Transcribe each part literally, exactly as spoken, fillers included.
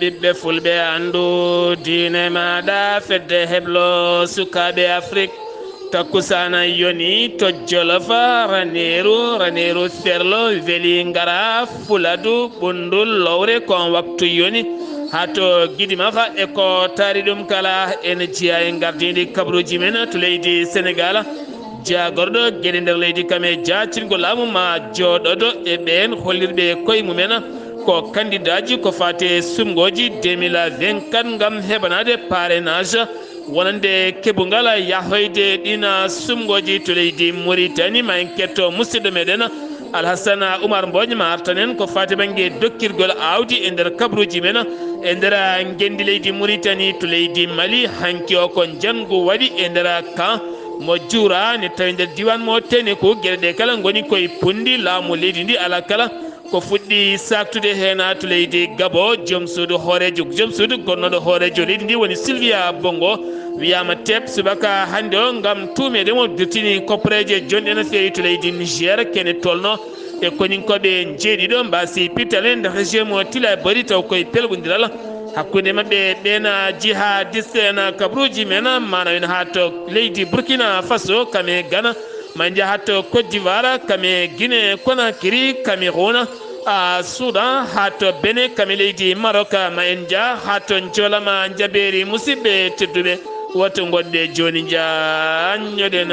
Ɓiɓɓe fulɓe, anndu diine maaɗa, fedde heblo sukaaɓe Afrik. Takkusaana yoni to Jolof, raneeru, raneeru ferlo, weli ngara, fuladu, ɓundu, lowre, ko on waktu yoni. Haa to Gidimafa e ko taari ɗum kala, en jiya e ngardiindi kabaruuji men to leydi Senegaal. Jaagorɗo geɗe nder leydi kam e jaacingol laamu ma jooɗodo e ɓeen hollirɓe koye mumen ko kandidaaji ko faati e sumngooji deux mille vingt-quatre ngam heɓanaade parrainage wonande keɓungal yahoyde ɗiin sumngooji to leydi Mauritanie. Ma en ketto musidɗo meɗen Alhassana Oumar Mbodj ma artanen ko faati bannge dokkirgol aawdi e nder kabaruuji men e nder ngenndi leydi Mauritanie to leydi Mali. Hanki o ko njanngu waɗi e nder kan mo juura ne tawi nder diiwaan mo tene ko geɗe ɗe kala ngoni koye punndi laamu leydi ndi. Alaa kala ko fuɗɗi saaktude heen to leydi Gabo, joom suudu hooreejo, joom suudu gonnooɗo hooreejo leydi ndi woni Sylvia Bongo, wiyaama teep subaka hannde o ngam tuumeede mo dirtini kopporeeje jonɗe no feewi to leydi Niger. Kene tolno e koninkooɓe njeeɗiɗo mbaasi pittale nder régime o tila e bari taw koye pelɓondiral hakkunde maɓɓe ɓeena jihadiste en kabaruuji men, maanaam en haa to leydi Burkina Faso, kam e Ghana, ma en njaha to Côte d'Ivoire, kam e Guinée Conakry, Cameroun, a Soudan, haa to Benin, kam e leydi Maroc. Ma en njaha haa to Njoolama Njabeeri. Musidɓe tedduɓe, woto ngoɗɗe jooni, njaanñoɗen.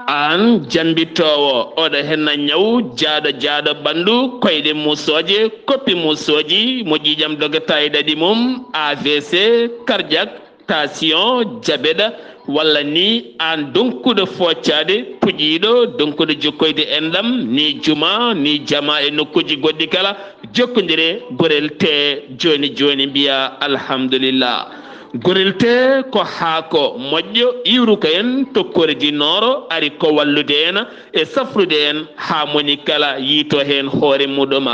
Aan jammbitoowo, oɗo henna ñaw jaaɗo jaaɗo ɓanndu, koyɗe muusooje, koppi muusooji, mo ƴiiƴam dogata e ɗaɗi mum, A V C, cardiaque, tension, diabète, walla ni aan donkuɗo foccaade, puƴiiɗo, donkuɗo jokkoyde enɗam, ni juma, ni jama e nokkuuji goɗɗi kala, jokkondire Gorel Tee jooni jooni, mbiya alhamdulillah. Gorel Tee ko haako moƴƴo iwruka en to Kore du Nord, ari ko wallude en e safrude en haa moni kala yiito heen hoore muɗum.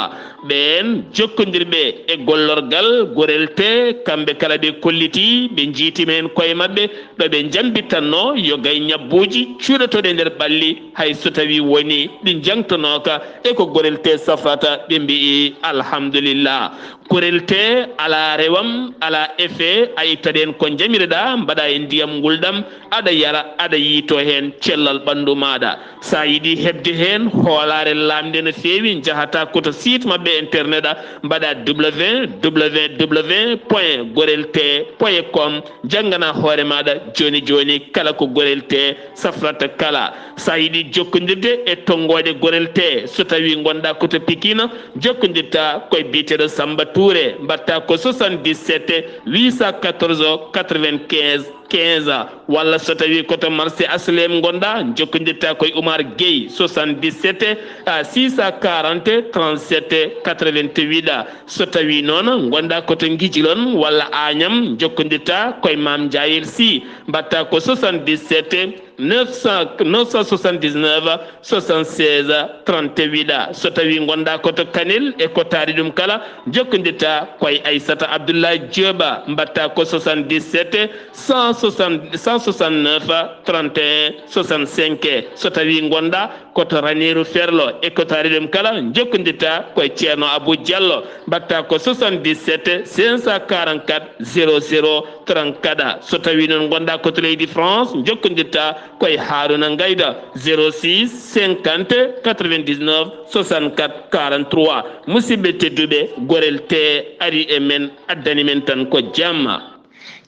Ɓeen jokkondirɓe e gollorgal Gorel Tee, kamɓe kala ɓe kollitii, ɓe njiytima heen koye maɓɓe, ɗo ɓe njambitanno yo gay ñabbuuji cuuɗotooɗi e nder ɓalli, hay so tawii woni ɗi njangtonooka e ko Gorel Tee safrata, ɓe mbiyi alhamdulillah. Gorel Tee alaa rewam, alaa effet, a ittat heen ko njamireɗaa, mbaɗaa e ndiyam ngulɗam, aɗa yara, aɗa yiito heen cellal ɓanndu maaɗa. So a yiɗi heɓde heen hoolaare laamnde no feewi, njahataa ko to site maɓɓe internet, mbaɗaa W W W point gorel tee point com, njannganaa hoore maaɗa jooni jooni kala ko Gorel Tee safrata kala. So a yiɗi jokkondirde e tonngooɗe Gorel Tee, so tawii ngonɗaa ko to Pikine, jokkondirtaa koye biyeteeɗo Samba Touré, mbaɗtaa ko soixante-dix-sept huit cent quatorze quatre-vingt-quinze quinze, walla so tawii ko to marché H L M ngonɗaa, jokkondirtaa koye Oumar Gueye, soixante-dix-sept six cent quarante trente-sept quatre-vingt-huit. So tawii noon ngonɗaa ko to Ngijilon walla Agnam, jokkondirtaa koye Mame Ndiayel Sy, mbaɗtaa ko soixante-dix-sept neuf cent, neuf cent soixante-dix-neuf soixante-seize trente-huit. So tawii ngonɗaa ko to Kanel e ko taari ɗum kala, jokkondirtaa koye Aissata Abdoulaye Diop, mbaɗtaa ko soixante-dix-sept cent soixante, cent soixante-neuf trente et un soixante-cinq. So tawii ngonɗaa ko to Raneeru Ferlo e ko taari ɗum kala, jokkondirtaa koye Ceerno Abou Diallo, mbaɗtaa ko soixante-dix-sept cinq cent quarante-quatre zéro zéro trente-quatre. So tawii noon ngonɗaa ko to leydi France, jokkondirtaa koye Harouna Ngaïda, zéro six cinquante quatre-vingt-dix-neuf soixante-quatre quarante-trois. Musidɓe tedduɓe, Gorel Tee ari e men, addani men tan ko jamma.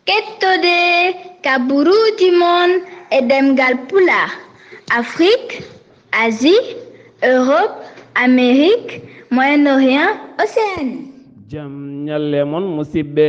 Kettode kaburuuji mon e ɗemngal Pulaar, Afrique, Asie, Europe, Amérique, Moyen-Orient, Océanie. Jam ñalle mon, musidɓe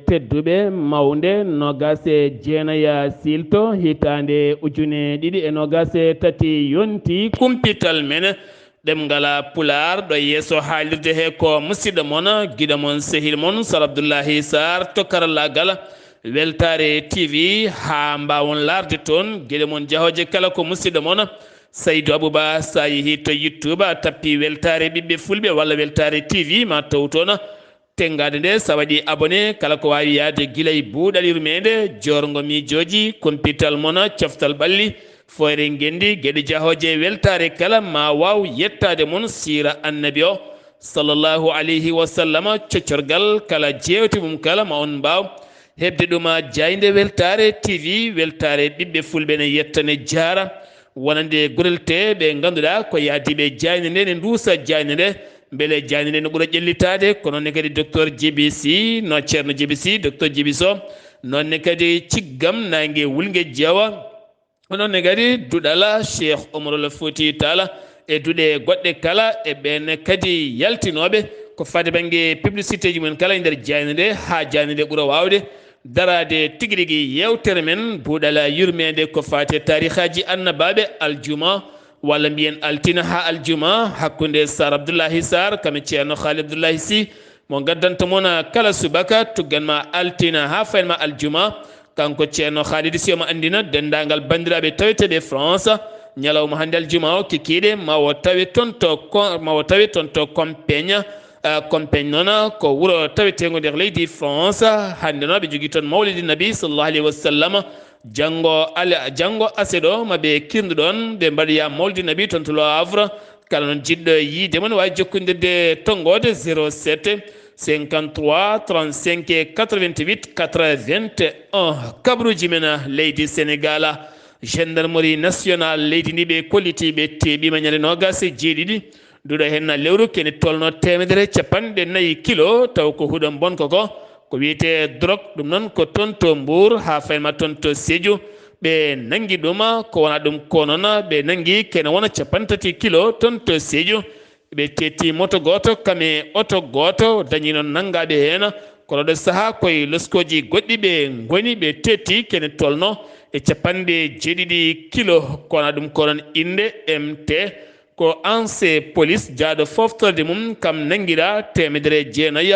tedduɓe. Mawnde noogaas e jeenaya siilto, hitaande ujune ɗiɗi e noogaas e tati yonti. Kumpital men ɗemngal Pulaar, ɗo yeeso haalirde he ko musidɗo mon, giɗo mon, sehil mon, Sar Abdullahi Sarr to karallaagal Weltaare T V, haa mbaawon laarde toon geɗe mon jahooje kala ko musidɗo mon, Saydu Abuba. So a yehii to YouTube, a tappi Weltaare Ɓiɓɓe Fulɓe walla Weltaare T V, ma taw toon. Tenngaade nde, so a waɗii abonné, kala ko waawi yahde gila e buuɗal yurmeende, joorngo miijooji, kumpital mona, coftal ɓalli, fooyre ngenndi, geɗe jahooje e weltaare kala, ma waaw yettaade mon siira Annabi o, sallallahu alayhi wa sallam, coccorgal kala, jeewte mum kala, ma on mbaaw heɓde ɗum. Jaaynde Weltaare T V, Weltaare Ɓiɓɓe Fulɓe ne yetta, ne jaara. Wonande goɗel te ɓe ngannduɗaa ko yaadiiɓe jaaynde nde, ne nduusa jaaynde nde, mbele jaaynde nde no ɓura ƴellitaade. Ko noon ne kadi Docteur J B C, no Ceerno J B C, Docteur J B C o, noon ne kadi ciggam naange wulnge jeewa. Ko noon ne kadi duɗal Cheikh Omarul Fouti Tall e duɗe goɗɗe kala, e ɓeen kadi yaltinooɓe ko faati bannge publicité ji mum en kala e nder jaaynde nde, haa jaaynde nde ɓura waawde daraade tigi rigi yeewtere men buuɗal yurmeende ko faati e taarihaaji annabaaɓe, aljuma walla mbiyen altine haa aljuma, hakkunde Sar Abdullahi Sarr kam e Ceerno Khalid Abdullahi Sy, mo ngaddanta mon kala subaka, tuggan ma altine haa fayan ma aljuma. Kanko Ceerno Khalid Sy omo anndina denndaangal banndiraaɓe taweteeɓe France, ñalawma hannde aljuma o, kikiiɗe ma o tawe toon to ko-, ma o tawe toon to Compiègne. Ah, Compiègne noon ko wuro taweteengo nder leydi France. Hannde noon ɓe njogii toon Mawlidi Nabi sallallahu alayhi wa sallam. Janngo al-, janngo aset o ma ɓe kirndu ɗoon, ɓe mbaɗoya Mawlidi Nabi toon to Le Havre. Kala noon jiɗɗo yiide mo ne waawi jokkondirde tonngoode zéro sept cinquante-trois trente-cinq quatre-vingt-huit quatre-vingt-un. Kabaruuji men leydi Sénégal, gendarmerie nationale leydi ndi ɓe kolliti, ɓe teeɓiima ñande noogaas e jeeɗiɗi nduɗo heen lewru, kene tolno teemedere capanɗe nayi kilo, taw ko huɗo mbonko ko, ko wiyetee drogue. Ɗum noon ko toon to Mbour haa fayan ma toon to Sédhiou. Ɓe nanngi ɗum, ko wona ɗum ko noon, ɓe nanngi kene wona capanɗe tati kilo toon to Sédhiou. Ɓe teetti moto gooto, kam e oto gooto, dañi noon nanngaaɓe heen. Kono ɗo sahaa koye loskooji goɗɗi ɓe ngoni, ɓe teetti kene tolno e capanɗe jeeɗiɗi kilo, ko wona ɗum ko noon innde M T. Ko ancien police, jaaɗo foftorde mum, kam nanngiraa teemedere jeenayi,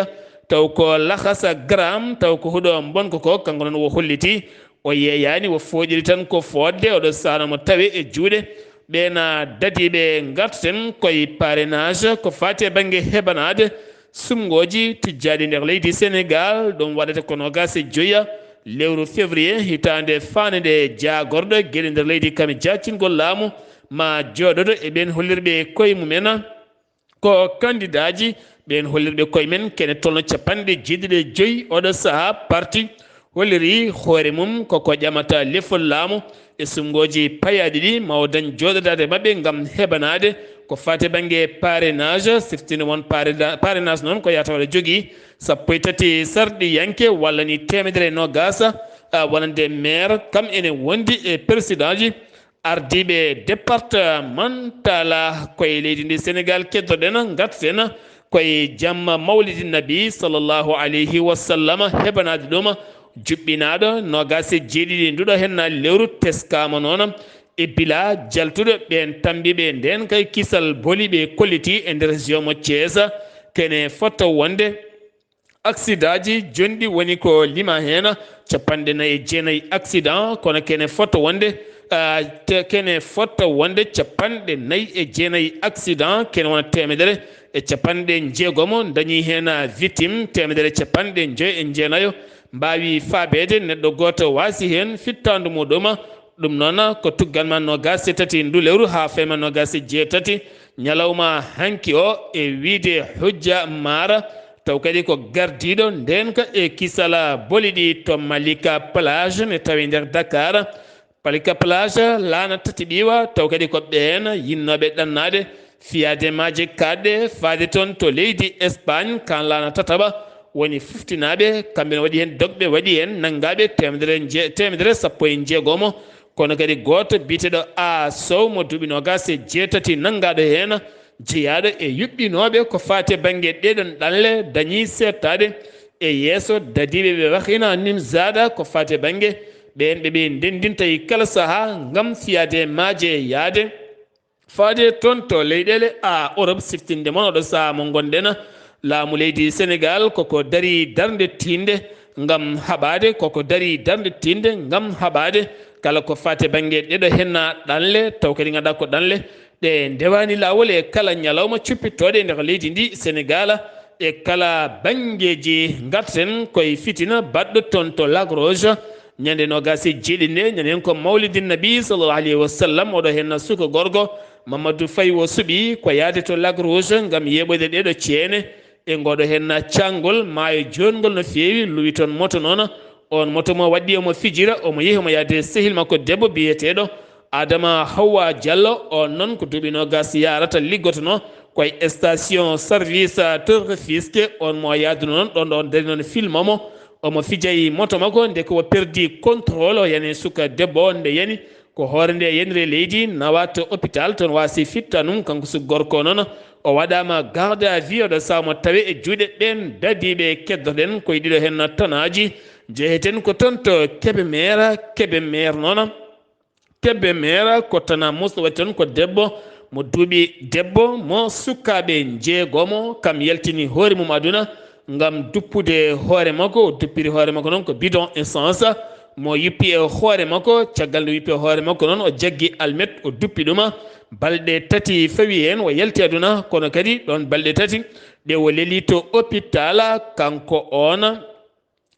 taw ko lahasa gram, taw ko huɗo mbonko ko, kanko noon o holliti, o yeeyaani, o fooƴiri tan ko fooɗde, oɗo sahaa noon mo tawe e juuɗe. Ɓeena dadiiɓe ngartaten koye parrainage, ko faati e bannge hebanaade suɓngooji tijjaaɗi nder leydi Sénégal, ɗum waɗata ko noogaas e joya lewru février hitaande faande nde, jaagorɗo geɗe nder leydi kam e jaacingol laamu ma jooɗodo e ɓeen hollirɓe koye mum en ko kandidaaji, ɓeen hollirɓe koye mum en kene tolno capanɗe jeeɗiɗi e joyi. Oɗo sahaa parti holliri hoore mum ko ko ƴamata lefol laamu e suɓngooji payaaɗi ɗi ma o dañ jooɗodaade maɓɓe ngam hebanaade ko faati bannge parrainage. Siftinde won parraina-, parrainage noon ko yahata waɗa jogii sappo e tati sarɗiyanke walla ni teemedere e noogaas, a, wonande maire, kam ene wondi e présidentji ardiiɓe départemental koye leydi ndi Sénégal. Keddoɗen, ngarten koye jamma Mawlidi Nabi sallallahu alayhi wa sallam, hebanaade ɗum juɓɓinaaɗo noogaas e jeeɗiɗi nduɗo heen lewru. Teskaama noon e bila jaltuɗo ɓeen tambiiɓe ndeen kay kisal boli ɓe kolliti e nder région mo Thiès, kene fotto wonde accidentji jonɗi woni ko lima heen capanɗe nayi e jeenayi accident, kono kene fotto wonde, ah, te-, kene fotto wonde capanɗe nayi e jeenayi accident, kene wona teemedere e capanɗe njeegomo dañi heen victime, teemedere capanɗe njoy e jeenayo mbaawi faabeede, neɗɗo gooto waasi heen fittaandu muɗum. Ɗum noon ko tugganma noogaas e tati ndu lewru haa fayma noogaas e jeetati ñalawma hanki o, e wiyde Hujja Maara, taw kadi ko gardiiɗo ndeenka e kisal boli ɗi to Malika Plage ne tawi nder Dakar. Malika Plage laana tati ɓiiwa, taw kadi ko ɓeen yinnooɓe ɗannaade fiyaade maaje kaaɗɗe faade toon to leydi Espagne, kaan laana tataɓa woni fuftinaaɓe, kamɓe ne waɗi heen dogɓe, waɗi heen nanngaaɓe teemedere nje-, teemedere sappo e njeegomo. Kono kadi gooto biyeteeɗo A Sow mo duuɓi noogaas e jeetati nanngaaɗo heen, jeyaaɗo e yuɓɓinooɓe ko faati e bannge ɗeeɗon ɗanle dañii seettaade e yeeso dadiiɓe ɓe wahina Nimzaada ko faati e bannge ɓeen ɓe ɓe ndenndinta e kala sahaa ngam fiyaade maaje e yahde faade toon to leyɗeele a Europe. Siftinde mon oɗo sahaa mo ngonɗen, laamu leydi Senegaal koko darii darnde tiiɗnde ngam haɓaade, koko darii darnde tiiɗnde ngam haɓaade kala ko faati e bannge ɗeeɗo henna ɗanle, taw kadi nganndaa ko ɗanle ɗe ndewaani laawol e kala ñalawma cuppittooɗo e nder leydi ndi Senegaal. E kala banngeeji ngarten koye fitina baɗɗo toon to Lac Rose, ñande noogaas e jeeɗiɗi nde, ñande heen ko Mawlidin Nabi sallallahu alayhi wa sallam, oɗo heen suka gorko Mamadou Faye o suɓii ko yahde to Lac Rose ngam yeeɓoyde ɗeeɗo ceene e ngoɗo heen caanngol maayo joongol no feewi, luwi toon moto noon. Oon moto mo waɗɗii omo fijira, omo yehi omo yahde sehil makko debbo biyeteeɗo Adama Hawwa Diallo, oon noon ko duuɓi noogaas yahrata liggotonoo koye station service Tour Rufisque, oon mo yahduno noon ɗoon ɗo on dari noon filma mo, omo fija e moto makko, nde ko o perdi contrôle, o yani suka debbo o, nde yani ko hoore nde yaniri e leydi, nawa to hôpital, toon waasi fittanum, kanko suka gorko o noon, o waɗaama garde à vue, oɗo sahaa mo tawe e juuɗe ɓeen dadiiɓe keddoɗen, koye ɗiɗo heen tanaaji, njeheten ko toon to Kébémer, Kébémer noon. Kébémer ko tanaa muusɗo waɗi toon ko debbo mo duuɓi, debbo mo sukaaɓe njeegomo, kam yaltini hoore mum aduna ngam duppude hoore makko. O duppiri hoore makko noon ko bidon essence mo yuppi e hoore makko. Caggal nde yuppi e hoore makko noon, o jaggi almet, o duppi ɗuma. Balɗe tati fawi heen, o yalti aduna, kono kadi ɗoon balɗe tati ɗe o leli to hôpital, kanko oon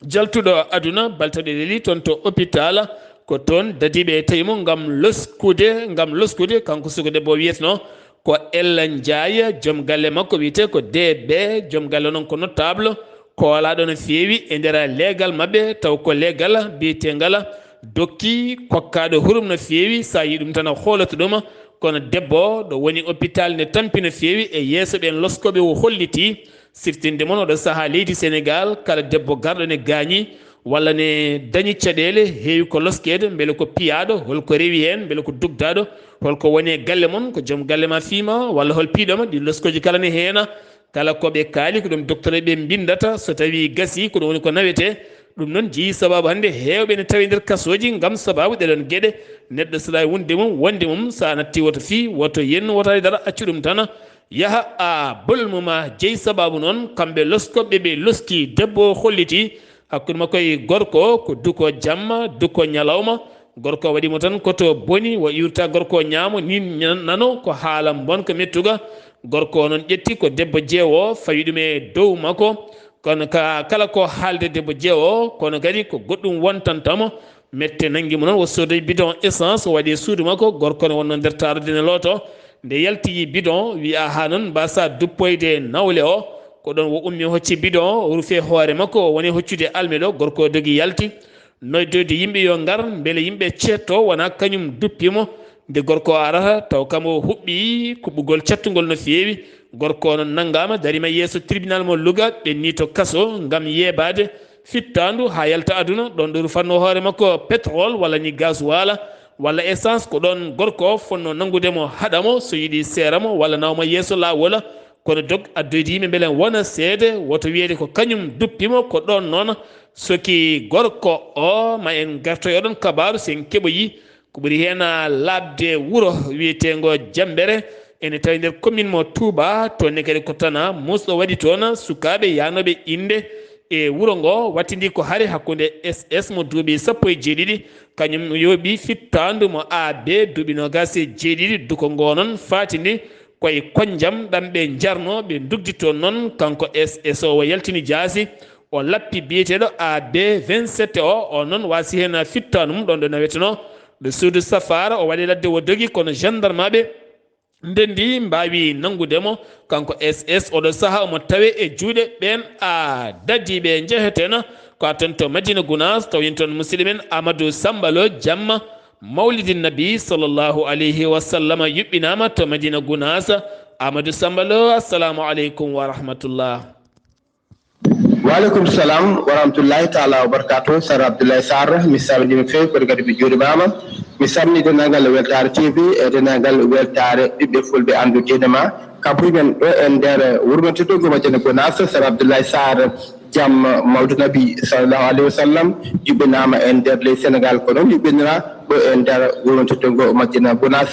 jaltuɗo aduna, balɗe tati ɗe leli toon to hôpital, ko toon dadiiɓe tawi mo ngam loskude, ngam loskude, kanko suka debbo o wiyeteno ko Ella Ndiaye, joom galle makko wiyetee ko D B, joom galle noon ko notable, koolaaɗo no feewi e nder leegal maɓɓe, taw ko leegal biyeteengal dokki kokkaaɗo hurum no feewi, so a yii ɗum tan a hoolata ɗum, kono debbo o ɗo woni hôpital ne tampi no feewi e yeeso ɓeen loskooɓe o holliti. Siftinde mon oɗo sahaa leydi Senegaal, kala debbo garɗo ne gaañi walla ne dañi caɗeele, heewi ko loskeede, mbele ko piyaaɗo, holko rewi heen, mbele ko dugdaaɗo, holko woni e galle mon, ko joom galle ma fii ma, walla hol piiɗo ma, ɗi loskooji kala ne heena. Kala ko ɓe kaali ko ɗum docteur ɓe mbinndata, so tawii gasii ko ɗum woni ko nawetee. Ɗum noon jeyi sabaabu hannde heewɓe ne tawi nder kasooji ngam sabaabu ɗee ɗoon geɗe. Neɗɗo so ɗa wonde mum, wonde mum, so a natti woto fii, woto yennu, woto hay dara, accu ɗum tan. Yaha a bolmu ma jeyi sabaabu noon, kamɓe loskooɓe ɓe loski debbo o holliti hakkunde makko e gorko o, ko duko jamma, duko ñalawma. Gorko o waɗi mo tan koto boni, o iwrita gorko o ñaamo, ni nano ko haala mbonka mettuga. Gorko o noon ƴetti ko debbo jeewo o, fawi ɗum e dow makko. Kono ka, kala ko haalde debbo jeewo o, kono kadi ko goɗɗum wontanta mo. Mette nanngi mo noon, o soodoyi bidon essence, o waɗi e suudu makko. Gorko ne wonno nder taarde ne looto. Nde yalti yi bidon, wi, "Aha, noon mbasa duppoyde nawle o." Ko ɗoon o ummi, o hocci bidon o, o rufi e hoore makko, o woni hoccude almet o. Gorko o dogi yalti, noydoyde yimɓe yo ngar, mbele yimɓe ceetto, wona kañum duppi mo. Nde gorko o arata, taw kam o huɓɓi kuɓɓugol cattungol no feewi. Gorko o noon nanngaama, dariima yeeso tribunal mo Louga, ɓenni to kaso ngam yeebaade fittaandu haa yalta aduna. Ɗoon ɗo rufatnoo hoore makko pétrole walla ni gasoil walla essence, ko ɗoon gorko o fotnoo nanngude mo, haɗa mo, so yiɗi seera mo walla nawa mo yeeso laawol. Kono dog addoyde yimɓe mbele wona seede, woto wiyeede ko kañum duppi mo, ko ɗoon noon soki gorko o. Ma en ngartoy oɗon kabaaru, so en keɓoyi. Ko ɓuri heen laaɓde wuro wiyeteengo Jammbere, ene tawi nder commune mo Touba. Toon ne kadi ko tanaa muusɗo waɗi toon, sukaaɓe yahnooɓe innde e wuro ngo wattindi ko hare hakkunde S S mo duuɓi sappo e jeeɗiɗi, kañum yooɓi fittaandu mo A B duuɓi noogaas e jeeɗiɗi, duko ngo noon faatindi koye Koñnjam, ɗam ɓe njarnoo, ɓe ndugdi toon noon. Kanko S S o, o yaltini jaasi, o lappi biyeteeɗo A B vingt-sept o, o noon waasi heen fittaandu mum ɗoon ɗo nawetenoo ɗo suudu safaara, o waɗi ladde o dogi, kono gendarmeɓe ndenndi mbaawi nanngude mo. Kanko S S oɗo sahaa omo tawe e juuɗe ɓeen a dadiiɓe njeheteena ko a toon to Madina Gunaas, taw yen toon musidɗo men Amadou Samba Lo, jamma Mawlidin Nabi sallallahu alayhi wa sallam yuɓɓinaama to Madina Gunaas. Amadou Samba Lo, assalamu aleykum wa rahmatullah. Waaleykum salam wa rahmatullahi taala wa barakaatu. Sar Abdoulaye Sarr, mi salminiima feewi, kono kadi mi juurimaama. Mi salmini denndaangal Weltaare T V e denndaangal Weltaare ɓiɓɓe fulɓe anndu diine ma. Kabuji men ɗo e nder wuro men teddugo Madina Gunaas, Sar Abdoulaye Sarr, jam mawdo Nabi sallallahu alaihi wasallam, yuɓɓinaama e nder leydi Senegal, ko noon yuɓɓinira ɗo e nder wuro men teddugo Madina Gunaas,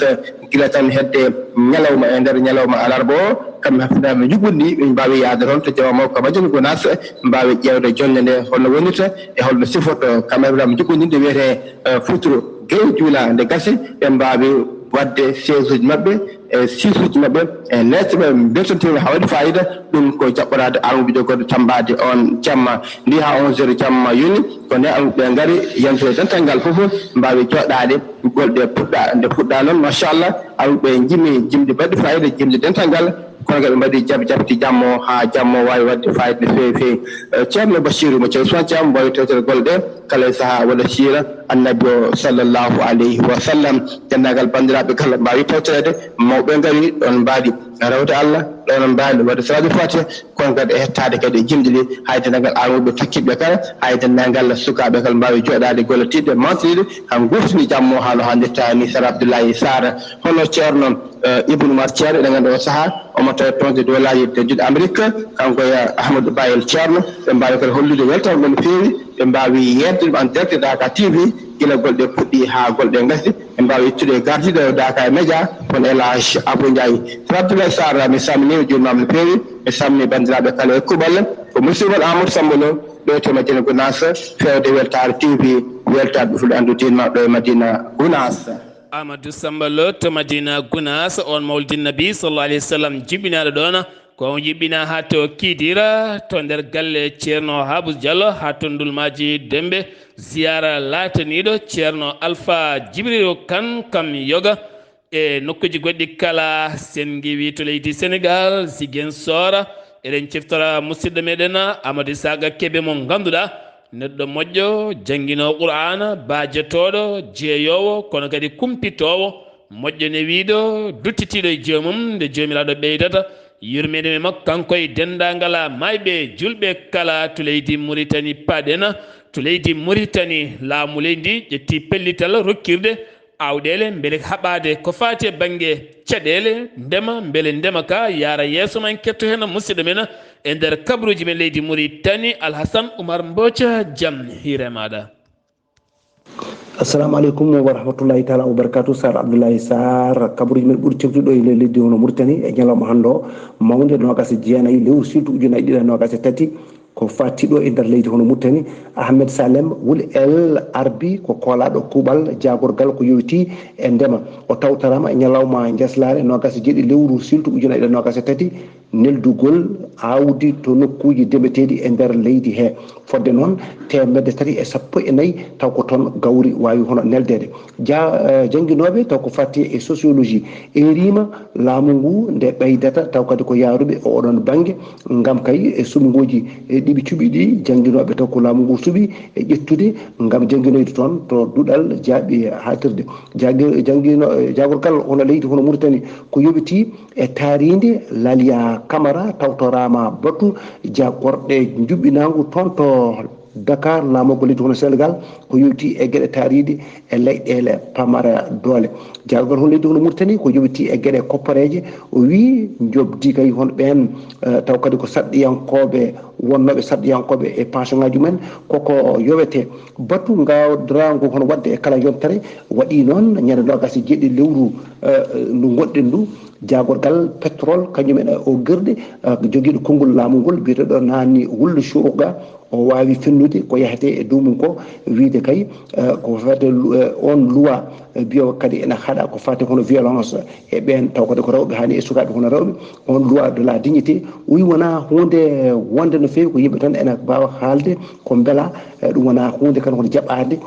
gila tan hedde ñalawma e nder ñalawma alarba o, kamɓe haftanaama yuɓɓundi, min mbaawi yahde toon to jama mawka Madina Gunaas, mbaawi ƴeewde jonnde nde holno wonirta e holno sifoto, kamɓe haftanaama yuɓɓundi nde wiyetee, eh, futuro, gew juula nde gasi, ɓe mbaawi waɗde siège uji maɓɓe, e six uji maɓɓe, e lettre ɓe mbeltontiima haa waɗi fayida. Ɗum ko jaɓɓoraade armuɓe jogorde tambaade on jamma. Ndi haa onze heures jamma yoni, ko nde armuɓe ɓe ngari yamtude dental ngal fof, mbaawi jooɗaade, golɗe puɗɗa, nde puɗɗa noon, machallah, armuɓe njimi jimɗi baɗɗi fayida, jimɗi dental ngal, kono kadi ɓe mbaɗi jaɓ-, jaɓti jammo haa jammo waawi waɗde fayida no feewi feewi. Eh, Ceerno Bachirou mo Ceerno Ousmane Thiam mbaawi tewtere golɗe ɗe, kala e sahaa walla siira Annabi o sallallahu alayhi wa sallam. Denndaangal banndiraaɓe kala mbaawi tawtoreede, mawɓe ngari ɗoon mbaadi rawde Allah, ɗoon mbaadi waɗde salaatul fatiha, kono kadi e hettaade kadi e jimɗi ɗi, hay denndaangal armuɓe takkiiɓe kala, hay denndaangal sukaaɓe kala mbaawi jooɗaade golle tiiɗɗe, mantiniiɗe, haa nguurtini jammo haa no haanirta ni. Sar Abdoulaye Sarr, hono Ceerno, eh, Ibn Umar Ceerno, eɗen nganndi oo sahaa, omo tawi toon to duwalaaji tedduɗi Amérique, kanko e Ahmadou Bayel Ceerno, ɓe mbaawi kadi hollude weltaare mum no feewi, ɓe mbaawi yeeɓde ɗum en direct Daaka T V, gila golɗe puɗɗi haa golɗe ngasi, ɓe mbaawi ittude e gardiiɗo Daaka e Média, kono El Hadj Abou Ndiaye. Sar Abdoulaye Sarr, mi salminii, mi juurimaama no feewi, mi salminii banndiraaɓe kala e kuuɓal, ko musidɗo mon Amadou Samba Lo, ɗo to Madina Gunaas, fewde weltaare T V, weltaare ɓe fulɓe anndu diin maɓɓe ɗo e Madina Gunaas. Amadou Samba Lo to Madina Gunaas, on mawlidin Nabi sallallahu alaihi wasallam, jibinaaɗo ɗoon, ko on jibinaa haa to Kidira, to nder galle Ceerno Habu Diallo, haa to Ndulmaaji Dembe, ziyaara laataniiɗo Ceerno Alfa Jibril Kan kam yoga, e nokkuuji goɗɗi kala, sen ngiwi to leydi Senegal, Ziguinchor, eɗen ciftora musidɗo meɗen Amadou Isaga Kebe mo ngannduɗaa, neɗɗo moƴƴo, jannginoowo Qur'aana, baajotooɗo, jeeyoowo, kono kadi kumpitoowo, moƴƴo newiiɗo, duttitiiɗo e joomum, nde Joomiraaɗo ɓeydata yurmeende e makko, kanko e denndaangal maayɓe, julɓe kala to leydi Muritani. Paɗen to leydi Muritani, laamu leydi ndi ƴetti pellital rokkirde aawɗeele mbele haɓaade ko faati e bannge caɗeele ndema, mbele ndema ka yaara yeeso. Ma en ketto heen musidɗo men e nder kabaruuji men leydi Muritani, Alhasan Umar Mboca, jam hiire maaɗa. Assalamu aleykum wa rahmatullahi taala wa barakatuh. Sar Abdoulaye Sarr, kabaruuji men ɓuri teftude ɗo e nder leydi hono Muritani e ñalawma hannde o, mawnde noogaas e jeenayi lewru siltu ujunaaji ɗiɗi e noogaas e tati, ko faati ɗo e nder leydi hono Muritani. Ahmed Salem Wul El Arbi ko koolaaɗo kuuɓal jaagorgal ko yowiti e ndema. O tawtoraama e ñalawma njaslaare noogaas e jeeɗiɗi lewru siltu ujunaaji ɗiɗi e noogaas e tati, neldugol aawdi to nokkuuji demeteeɗi e nder leydi he. Fodde noon, teemedde tati e sappo e nayi taw ko toon gawri waawi hono neldeede. Ja-, eh, jannginooɓe taw ko faati e sociologie, eeriima laamu ngu nde ɓeydata taw kadi ko yaaruɓe e oɗon bannge, ngam kay e suɓngooji, e ɗiɓi cuɓi ɗi jannginooɓe taw ko laamu ngu suɓi e ƴettude ngam jannginoyde toon to duɗal jaaɓi haaɗtirde. Janngi-, janngino-, eh, jaagorgal hono leydi hono Muritani ko yoɓiti e taariinde Laliya Kamara tawtoraama batu jaagorɗe njuɓɓinaangu toon to Dakar, laamorgo leydi hono Senegal, ko yowiti e geɗe taariiɗe e leyɗeele pamara doole. Jaagorɗe hono leydi hono Muritani ko yowiti e geɗe koppareeje, o wii njoɓdi kay hono ɓeen, eh, taw kadi ko saɗɗiyankooɓe, wonnooɓe saɗɗiyankooɓe e pension ŋaaji mumen, koko yowetee. Batu ngawdiraangu hono waɗde e kala yontere waɗi noon ñande noogaas e jeeɗiɗi lewru, eh, ndu ngonɗen ndu, jaagorgal pétrole, kañum en e o gerɗe, eh, jogiiɗo konngol laamu ngol, biyeteeɗo Nani Wul Shuruga, o waawi fennude ko yahetee e dow mum ko, wiyde kay, eh, ko fewte lu-, eh, on loi, eh, biyo kadi ene haɗa ko faati hono violence e ɓeen, taw kadi ko rewɓe haani e sukaaɓe hono rewɓe, on loi de la dignité, o wi wonaa huunde wonde no feewi, ko yimɓe tan ene mbaawa haalde ko mbela, eh, ɗum wonaa huunde kan hono jaɓaande,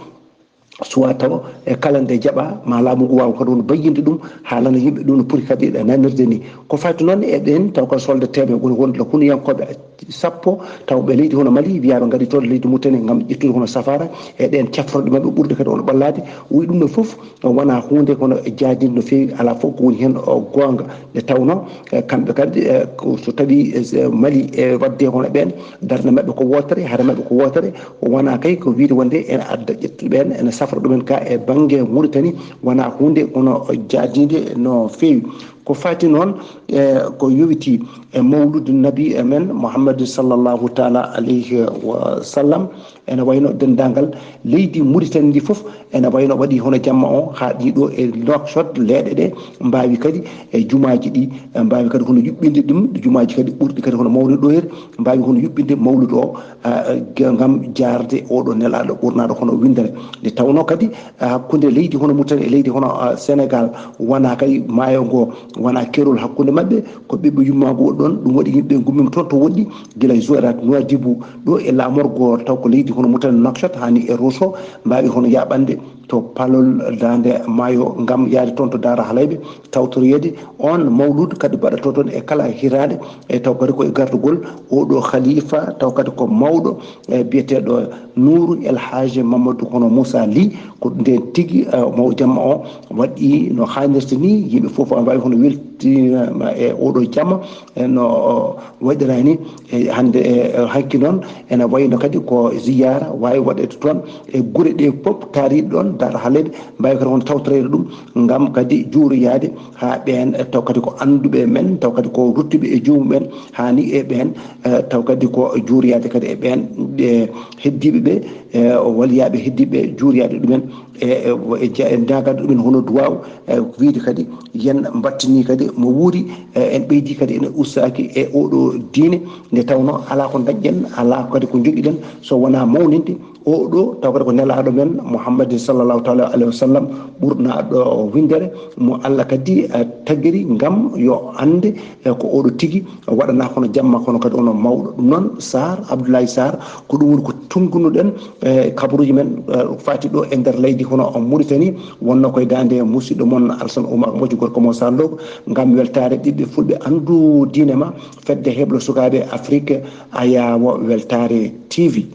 suwa tawa e kala nde jaɓa, ma laamu ngu waawa kadi won bayyinde ɗum, haalana yimɓe ɗum no poti kadi e nanirde ni. Ko faati noon e ɓeen taw ko soldateeɓe woni wonde la hunuyankooɓe sappo, taw ɓe leydi hono Mali, wiyaa ɓe ngari toon leydi Mauritanie ngam ƴettude hono safaara e ɗeen cafrorɗe maɓɓe ɓurɗe kadi on ɓallaade. O wi ɗum ɗo fof wonaa huunde kono jaajinde no feewi, alaa fof ko woni heen o goonga. Nde tawnoo, eh, kamɓe kadi, eh, ko so tawii, eh, Mali e waɗde hono ɓeen, darnde maɓɓe ko wootere, hare maɓɓe ko wootere, wonaa kay ko wiyde wonde ene adda ƴettude ɓeen, ene safra ɗumen ka e bannge Mauritanie, wonaa huunde kono jaajinde no feewi. Ko faati noon e ko yowiti e mawludu nabi e men Muhammad sallallahu taala alayhi wa sallam, ene wayno denndaangal leydi Muritani ndi fof, ene wayno waɗi hono jamma o haa ɗiɗo e Nouakchott, leeɗe ɗe mbaawi kadi e jumaaji ɗi, e mbaawi kadi hono yuɓɓinde ɗum, jumaaji kadi ɓurɗi kadi hono mawnude ɗo heen, mbaawi hono yuɓɓinde mawludu o, a, a, ngam jaarde oɗo nelaaɗo ɓurnaaɗo hono winndere. Nde tawnoo kadi, a, hakkunde leydi hono Mauritanie e leydi hono, a, Sénégal, wonaa kadi maayo ngo, wonaa keerol hakkunde maɓɓe, ko ɓiɓɓe yummaagu woɗɗi ɗoon, ɗum waɗi yimɓe ngummima toon to woɗɗi, gila Zouérate, Nouadhibou, ɗo e laamorgo, taw ko leydi hono Mauritanie, Nouakchott, haa ni e Rosso, mbaawi hono yaaɓande to palol daande maayo ngam yaade toon to Daara Halayɓe, tawtoroyeede oon mawluud kadi baɗatoo toon e kala hitaande, e taw kadi ko e gardagol oɗo khalifa, taw kadi ko mawɗo, e biyeteeɗo Nour El Hadj Mamadou hono Moussa Ly, ko ndeen tigi, e, maw jamma o waɗi no haanirta ni, yimɓe fof a mbaawi hono weltiima e oɗo jamma, e no waɗiraa ni, e hannde, e, e hanki noon, ene wayno kadi ko ziyaara waawi waɗeede toon e gure ɗe fof taariiɗe ɗoon, Daara Halayɓe, mbaawi kadi hono tawtoreede ɗum, ngam kadi juuroyaade haa ɓeen, e, taw kadi ko annduɓe men, taw kadi ko ruttuɓe e joomum en, haa ni e ɓeen, e, taw kadi ko juuroyaade kadi e ɓeen, e, heddiiɓe ɓe, e, waliyaaɓe heddiiɓe, juuroyaade ɗumen, e, e, e ja-, e ñaagaade ɗumen hono duwaaw, e, wiyde kadi yen mbattini kadi mo wuuri, e, en ɓeydi kadi ene ustaaki e oɗo diine, nde tawnoo alaa ko ndañɗen, alaa kadi ko njogiɗen so wonaa mawninde oɗo, taw kadi ko nelaaɗo men Muhammadin sallallahu taala alayhi wa sallam, ɓurnaaɗo winndere, mo Allah kadi, e, tagiri ngam yo annde, e, ko oɗo tigi waɗanaa hono jamma, kono kadi hono mawɗo. Ɗum noon, Sarr, Abdoulaye Sarr, ko ɗum woni ko tunngunoɗen, e, kabaruuji men, e, faati ɗo e nder leydi hono Mauritanie, wonno koye daande musidɗo mon Alassane Oumar Mbodj, gorko mo Sarr Looɓe, ngam weltaare ɓiɓɓe fulɓe, anndu diine ma, fedde heblo sukaaɓe Afrique, Ayaawo Weltaare T V.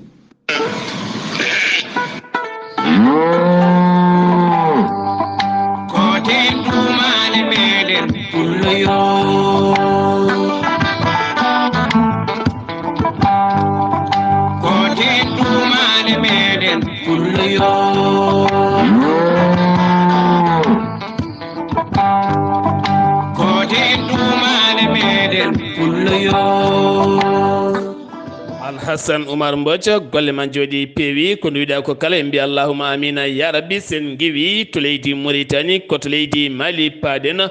Kooten duumaale meɗen pullo yo. Kooten duumaale meɗen pullo yo. Kooten duumaale meɗen pullo yo. Alhassan Oumar Mbodj, golle ma njooɗi peewi. Ko nduwiɗa ko kala, en mbiya allahumma amina ya rabbi. Sen ngiwi to leydi Mauritanie, ko to leydi Mali paaɗen.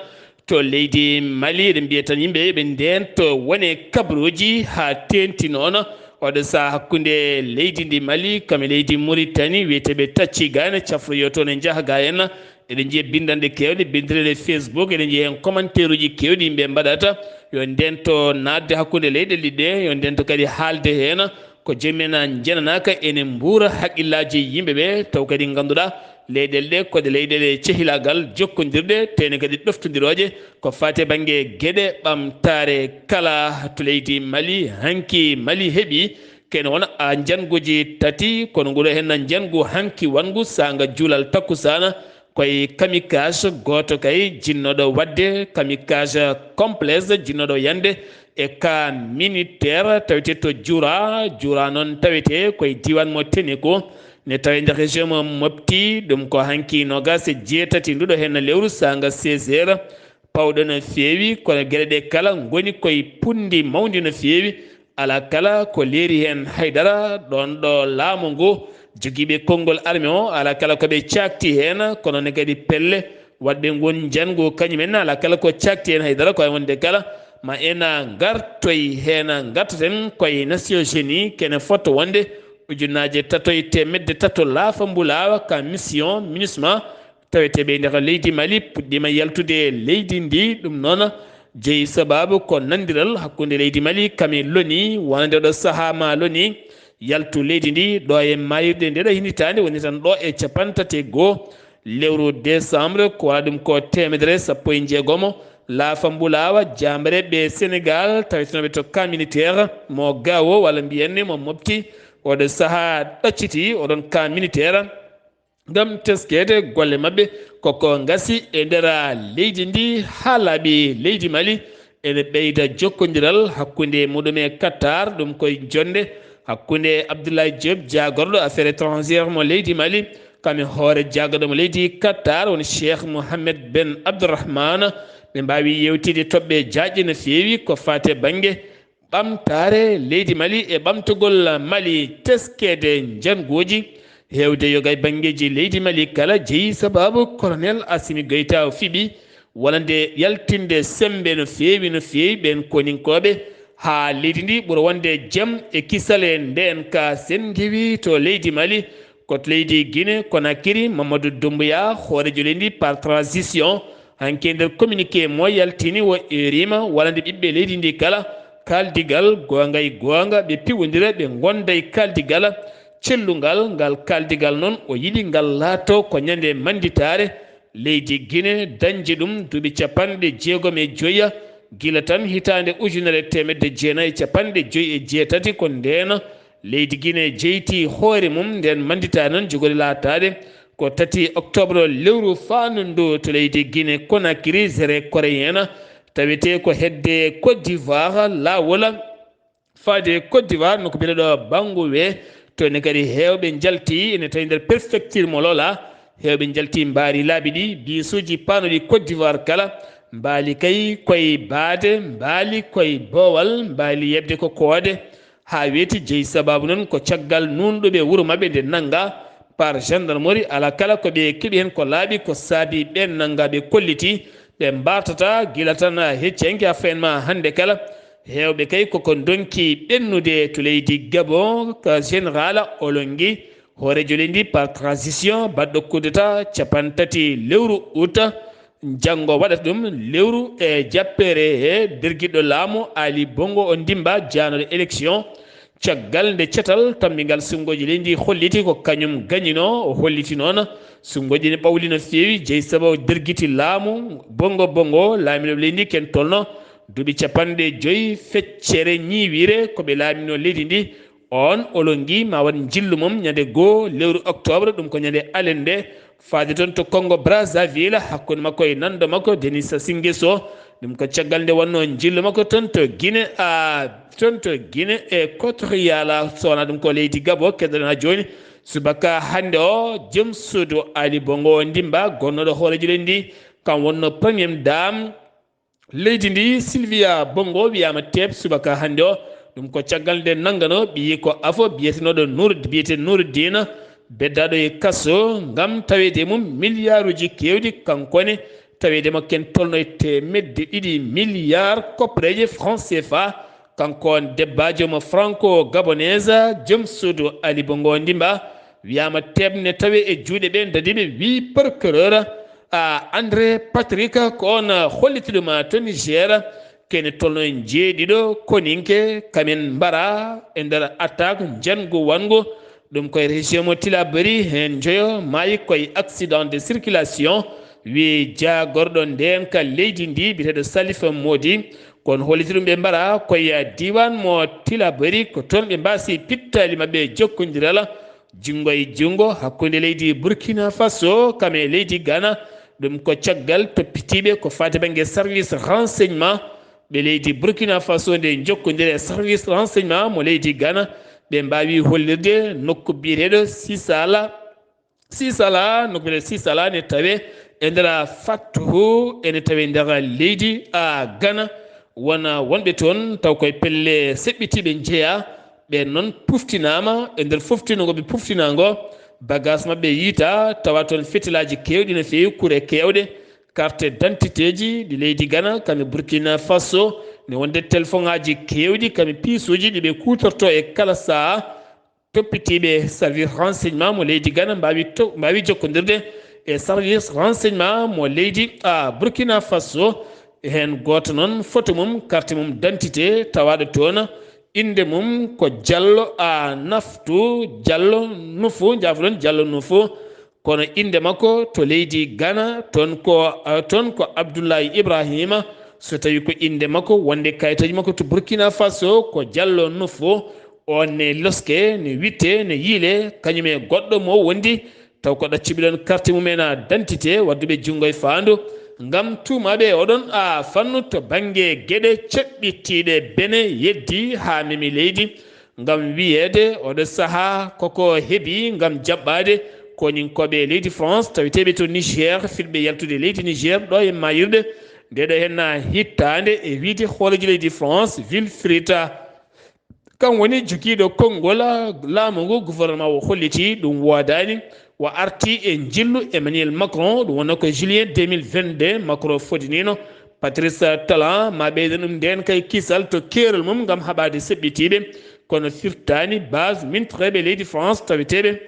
To leydi Mali, eɗen mbiya tan yimɓe ɓe ndento wone kabaruuji haa teenti noon. Oɗo saha hakkunde leydi ndi Mali kam e leydi Mauritanie, wiyeteeɓe Tacci Gane, cafroyo toon e njaha ga en. Eɗen njiya binndanɗe keewɗe, binndanɗe Facebook, eɗen njiya heen commentaire uji keewɗi yimɓe mbaɗata. Yo ndento naatde hakkunde leyɗe ɗiɗi ɗe, yo ndento kadi haalde heen. Ko jomumen njenanaaka ene mbuura haqqillaaji yimɓe ɓe, taw kadi ngannduɗaa leyɗeele ɗe ko ɗe leyɗeele cehilaagal, jokkondirɗe, tene kadi ɗoftondirooje ko faati e bannge geɗe ɓamtaare kala. To leydi Mali, hanki Mali heɓi kene wona a njannguuji tati, kono nguɗo heen na njanngu hanki wanngu saanga juulal takkusaana. Koye kamikaze gooto kay jinnooɗo waɗde, kamikaze complexe jinnooɗo yande e ka militaire tawete to Jura. Jura noon tawete koye diiwaan mo Teneko, ne tawe nder région mo Mopti. Ɗum ko hanki noogaas e jeetati nduɗo heen lewru saanga seize heures. Pawɗo no feewi, kono geɗe ɗe kala ngoni koye punndi mawndi no feewi. Alaa kala ko leeri heen haydara, ɗoon ɗo laamu ngu, jogiiɓe konngol arme o, alaa kala ko ɓe caakti heen, kono ne kadi pelle waɗɓe ngun njanngu kañum en, alaa kala ko caakti heen haydara, ko e wonde kala ma en ngartoy heen, ngartoten koye Nations Unies, kene fotto wonde ujunnaaje tato e teemedde tato laafa mbulaawa ka mission MINUSMA, taweteeɓe e nder leydi Mali puɗɗiima yaltude leydi ndi. Ɗum noon jeyi sabaabu ko nanndiral hakkunde leydi Mali kam e loni, wonande oɗo sahaa ma loni yaltu leydi ndi ɗo e maayirɗe ndeɗo hitaande, woni tan ɗo e capanɗe tati e goo lewru décembre, ko wona ɗum ko teemedere sappo e jeegomo laafa mbulaawa jaambareeɓe Sénégal tawetenooɓe to camp militaire mo Gao, walla mbiyen ni mo Mopti. Oɗo sahaa ɗacciti oɗon camp militaire ngam teskeede golle maɓɓe koko ngasi e nder leydi ndi haa laaɓi. Leydi Mali ene ɓeyda jokkondiral hakkunde muɗum e Qatar, ɗum koye jonnde hakkunde Abdoulaye Diop, jaagorɗo affaire étrangère mo leydi Mali, kam e hoore jaagorɗo mo leydi Qatar, woni Cheikh Mohammed Ben Abdourahmane. Ɓe mbaawi yewtide toɓɓe jaajɗe no feewi ko faati e bannge ɓamtaare leydi Mali e ɓamtugol Mali teskeede njannguuji. Heewde yoga e banngeeji leydi Mali kala jeyi sabaabu Colonel Assimi Goïta o fiɓi wonande yaltinde semmbe no feewi, no feewi ɓeen koninkooɓe haa leydi ndi ɓura wonde jam e kisal e ndeen ka senngiwi to leydi Mali. Ko to leydi Guinée Conakry, Mamadou Doumbouya, hooreejo leydi par transition, hanki e nder communiqué mo yaltini o eeriima wonande ɓiɓɓe leydi ndi kala kaaldigal goonga e goonga, ɓe piwondira, ɓe ngonda e kaaldigal cellungal. Ngal kaaldigal noon o yiɗi ngal laato ko ñande mannditaare leydi Guinée dañde ɗum duuɓi capanɗe jeegom e joya, gila tan hitaande ujunere e teemedde jeenayi e capanɗe joyi e jeetati. Ko ndeen leydi Guinée jeyti hoore mum, ndeen mannditaare noon jogori laataade ko tati octobre lewru faandu ndu to leydi Guinée Conakry, Zéré Coréen, tawetee ko hedde Côte d'Ivoire laawol. Faade Côte d'Ivoire, no ko mbiɗa ɗo Bangoué, toon ne kadi heewɓe njalti, ene tawi nder préfecture mo Lola, heewɓe njalti mbaari laabi ɗi, biisuuji paanooɗi Côte d'Ivoire kala, mbaali kay koye baade, mbaali koye boowal, mbaali yeɓde ko koode, haa weeti jeyi sabaabu noon ko caggal nuunɗuɓe wuro maɓɓe nde nannga par gendarmerie, alaa kala ko ɓe keɓi heen ko laaɓi, ko saabi ɓeen nannga ɓe kolliti, ɓe mbartata gila tan hecci hanki haa fayin ma hannde kala. Heewɓe kay koko ndonki ɓennude to leydi Gabon, ka général Olongi, hooreejo leydi par transition, baɗɗo coup d'état capanɗe tati lewru août. Janngo waɗata ɗum lewru e jappeere he dergiɗɗo laamu Ali Bongo Ondimba, jaanooɗo élection. Caggal nde catal tammbingal sunngooji leydi holliti ko kañum gañinoo, o holliti noon sunngooji ne ɓawli no feewi, jeyi sabu o dergiti laamu Bongo Bongo, laamiiɗo leydi ken tolno duuɓi capanɗe joyi feccere ñiiwiire ko ɓe laaminoo leydi ndi. Oon Olongi ma waɗ njillu mum ñande goo lewru octobre, ɗum ko ñande alende, faade toon to Congo Brazzaville, hakkunde makko e nanndo makko Denis Sassou Nguesso. Ɗum ko caggal nde wonnoo njillu makko toon to Guinée, a, toon to Guinée Équatoriale, sowona ɗum ko leydi Gabon, keddoɗen haa jooni. Subaka hannde o, joom suudu Ali Bongo Ondimba, gonnooɗo hooreejo leydi ndi, kam wonnoo première dame leydi ndi, Sylvia Bongo, wiyaama teep subaka hannde o. Ɗum ko caggal nde nannganoo ɓiyi ko afo biyetenooɗo Nour, biyete Nour Dina, beddaaɗo e kaso ngam taweede mum miliyaaruuji keewɗi, kanko ne taweede mo ken tolno e teemedde ɗiɗi miliyaar koppareeje franc C F A. Kanko on debbaajo mo franco gabonese, joom suudu Ali Bongo Ondimba, wiyaama teep ne tawe e juuɗe ɓe dadiiɓe, wii procureur, a, André Patrick, ko on holliti ɗum to Niger, kene tolno en jeeɗiɗo koninke kamen mbara e nder attaque njanngu wanngu. Ɗum koye région mo Tillabéri, heen njoyo maayi koye accident de circulation, wii jaagorɗo ndeen ka leydi ndi, biyeteeɗo Salif Modi. Kono holliti ɗum ɓe mbara koye diiwaan mo Tillabéri, ko toon ɓe mbaasi pittaali maɓɓe jokkondiral junngo e junngo hakkunde leydi Burkina Faso kam e leydi Ghana. Ɗum ko caggal toppitiiɓe ko faati bannge service renseignement ɓe leydi Burkina Faso nde jokkondiri e service renseignement mo leydi Ghana. Ɓe mbaawi hollirde nokku biyeteeɗo Sisala, Sisala, nokku biyeteeɗo Sisala ne tawe e nder Fattuhu, ene tawe nder leydi a Ghana. Wona wonɓe toon taw koye pelle seɓɓitiiɓe njeyaa. Ɓeen noon puftinaama e nder foftinoo ngo ɓe puftinaa ngo, bagage maɓɓe yiita, tawa toon fetilaaji keewɗi no feewi, kure keewɗe, carte d'identité ji ɗi leydi Ghana, kam e Burkina Faso, ne wonde téléphone ŋaaji keewɗi, kam e piisuuji ɗi ɓe kuutortoo e kala sahaa. Toppitiiɓe service renseignement mo leydi Ghana mbaawi to-, mbaawi jokkondirde e service renseignement mo leydi a Burkina Faso. Heen gooto noon, foto mum, carte mum d'identité tawaaɗo toon, innde mum ko Jallo a Naftu, Jallo Nufu, njaafoɗon, Jallo Nufu. Kono innde makko to leydi Ghana, toon ko, toon ko Abdoulaye Ibrahima. So tawi ko innde makko wonde kayitaaji makko to Burkina Faso ko Jallo Nufu, oon ne loske, ne witte, ne yiile, kañum e goɗɗo mo wondi, taw ko ɗaccuɓe ɗon carte mumen a d'identité, wadduɓe junngo e faandu, ngam tuumaaɓe e oɗon a fannu to bannge geɗe caɓɓitiiɗe bene yeddi haa memi leydi. Ngam wiyeede oɗo sahaa koko heɓi ngam jaɓɓaade koninkooɓe e leydi France, taweteeɓe to Niger, fiɗɓe yaltude leydi Niger ɗo e maayirɗe Nde ɗo henna hittaande e wiide hooreejo leydi France, Wilfried, kam woni jogiiɗo konngol laamu ngu, gouvernement o holliti ɗum woodaani. Wa arti e njillu Emmanuel Macron, ɗum wonno ko juillet deux mille vingt-deux, Macron fodinino Patrice Talon, ma ɓeyden ɗum nden kay kisal to keerol mum ngam haɓaade seɓɓitiiɓe, kono firtaani base mintreɓe leydi France taweteeɓe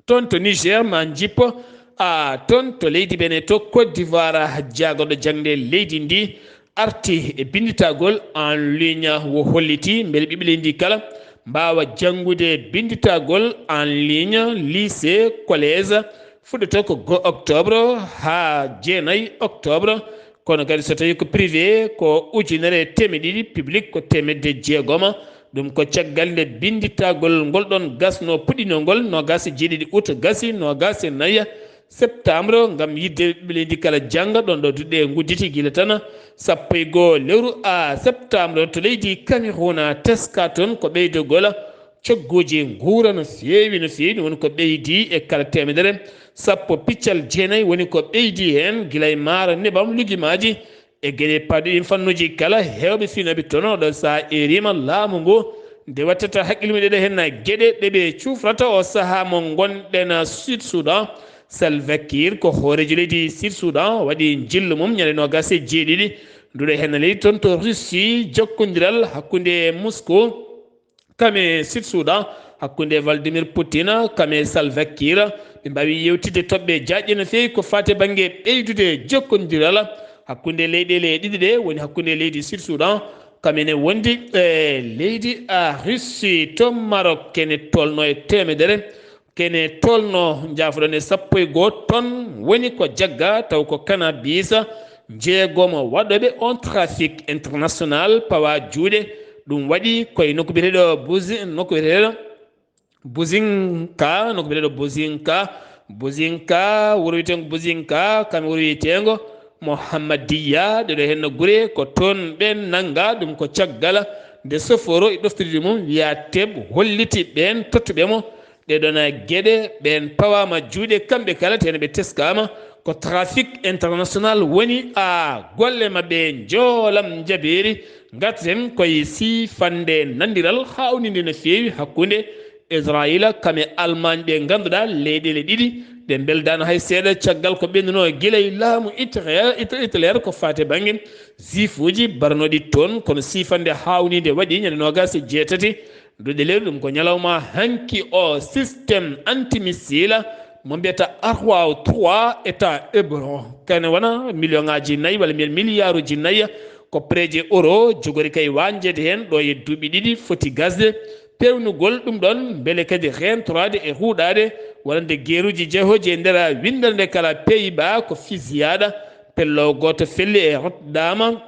toon to Niger ma njippo a toon to leydi Benin to Côte d'Ivoire. Jaagoɗo jaŋde leydi ndi arti e binnditagol en ligne, wo holliti mbele ɓiɓɓe leydi ndi kala mbaawa janngude binnditagol en ligne lycée, collège, fuɗɗoto ko go octobre haa jeenayi octobre. Kono kadi so tawi ko privé ko ujunere e teemeɗe ɗiɗi, public ko teemedde jeegoma. Ɗum ko caggal nde binnditagol ngol ɗon gasno puɗɗinol ngol noogas e jeeɗiɗi août gasi noogas e nayi septembre ngam yidde ɓiɓɓe leydi kala jannga ɗon ɗo duɗe ngudditi gila tan sappo e goo lewru a septembre to leydi Cameroun. Teska toon ko ɓeydogol cogguuji nguura no feewi, no feewi, ɗum woni ko ɓeydi e kala teemedere sappo piccal jeenayi woni ko ɓeydi heen gila e maaro nebam lugimaaji. E geɗe paɗɗo ɗin fannuuji kala, heewɓe fiinooɓe toon oɗo sahaa eerima laamu ngu nde wattata hakkille mum ɗeɗo heen geɗe ɗe ɓe cuufrata o sahaa mo ngonɗen Sud Soudan. Salva Kiir ko hooreejo leydi Sud Soudan waɗi njillu mum ñande noogas e jeeɗiɗi nduɗo heen leydi toon to Russie, jokkondiral hakkunde Moscou kam e Sud Soudan, hakkunde Vladimir Poutine kam e Salva Kiir, ɓe mbaawi yewtidde toɓɓe jaajɗe no feewi ko faati e bannge ɓeydude jokkondiral hakkunde leyɗeele ɗiɗi ɗe, woni hakkunde leydi Sud Soudan kam ene wondi e leydi a Russie. To Maroc kene tolno e teemedere, kene tolno, njaafoɗon, e sappo e goo ton woni ko jagga, taw ko cannabis, jeegomo waɗooɓe on trafic international pawa juuɗe. Ɗum waɗi koye nokku biyeteeɗo Buzi-, nokku biyeteeɗo Buzinka, nokku biyeteeɗo Buzinka, Buzinka, wuro wiyeteengo Buzinka, kam wuro wiyeteengo Mohammadiya, ɗeɗo henno gure ko toon ɓe nannga. Ɗum ko caggal nde soforo e ɗoftirde mum wiya Teb holliti ɓeen tottuɓe mo. Ɗee ɗoon geɗe ɓeen pawaama juuɗe, kamɓe kala, tene ɓe teskaama ko trafic international woni a golle maɓɓe njoolam njabeeri. Ngarten koye siifande nanndiral haawninde no feewi hakkunde Israayiila kam e Almaañ, ɓe ngannduɗaa leyɗeele ɗiɗi ɗe mbeldaano hay seeɗa caggal ko ɓennunoo gila e laamu Hitler, Hitler ko faati e bannge juifuuji baranooɗi toon, kono siifande haawninde waɗi ñande noogas e jeetati duɗe lewru, ɗum ko ñalawma hanki o. Système antimissile mo mbiyata Arrow trois e to Hébron, kene wona million ngaaji nayi walla mbiyen miliyaaruuji nayi ko pereeje euro jogori kay wañjeede heen ɗo e duuɓi ɗiɗi, foti gasde peewnugol ɗum ɗoon mbele kadi reentoraade e ruuɗaade wonande geeruuji jehooji e nder winndere nde kala. Pays-Bas ko fisiyaaɗo, pello gooto felli e rotdaama.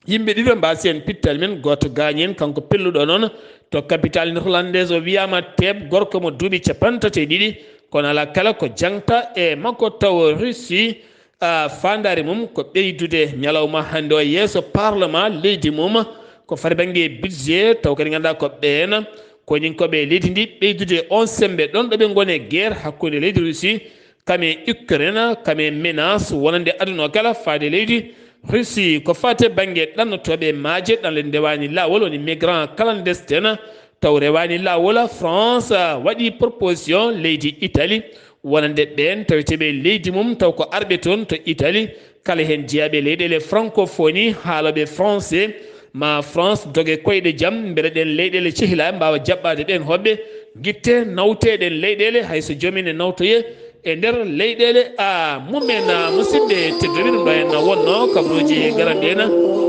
Yimɓe ɗiɗo mbaasi heen pittaali mum, gooto gaañi heen, kanko pelluɗo noon to capitale néerlandaise o wiyaama Teb, gorko mo duuɓi capanɗe tati e ɗiɗi, kono alaa kala ko jaŋta e makko taw Russie, a, faandaare mum ko ɓeydude ñalawma hannde o yeeso parlement leydi mum ko fati bannge budget, taw kadi ngannduɗaa ko ɓeen koyninkooɓe leydi ndi ɓeydude on semmbe ɗoon ɗo ɓe ngoni e guerre hakkunde leydi Russie kam e Ukraine, kam e menace wonande aduna o kala faade leydi Russie. Ko faati e bannge ɗannotooɓe maaje, ɗanle ndewaani laawol, woni migrant clandestin, taw rewaani laawol, France waɗi proposition leydi Italie wonande ɓeen taweteeɓe leydi mum, taw ko arɓe toon to Italie, kala heen jeyaaɓe leyɗeele francophonie, haalooɓe français, ma France doge koyɗe jam, mbele ɗeen leyɗeele cehilaaɓe mbaawa jaɓɓaade ɗeen hoɓɓe, ngitte nawte ɗeen leyɗeele, hay so joom en ne nawtoye e nder leyɗeele a mumen. Musidɓe tedduɓe, ɗum ɗo en wonno kabaruuji garanɗi en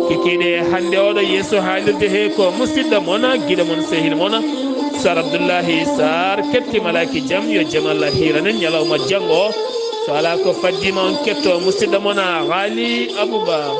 kikiiɗe hannde oɗo yeeso haalirde he ko musidɗo mon, giɗo mon, sehil mon, Sar Abdullahi Sar, ketti malaaki jam, yo jam Allah hiiranen ñalawma janngo. So alaa ko faddiima on ketto musidɗo mon Ghali Abouba.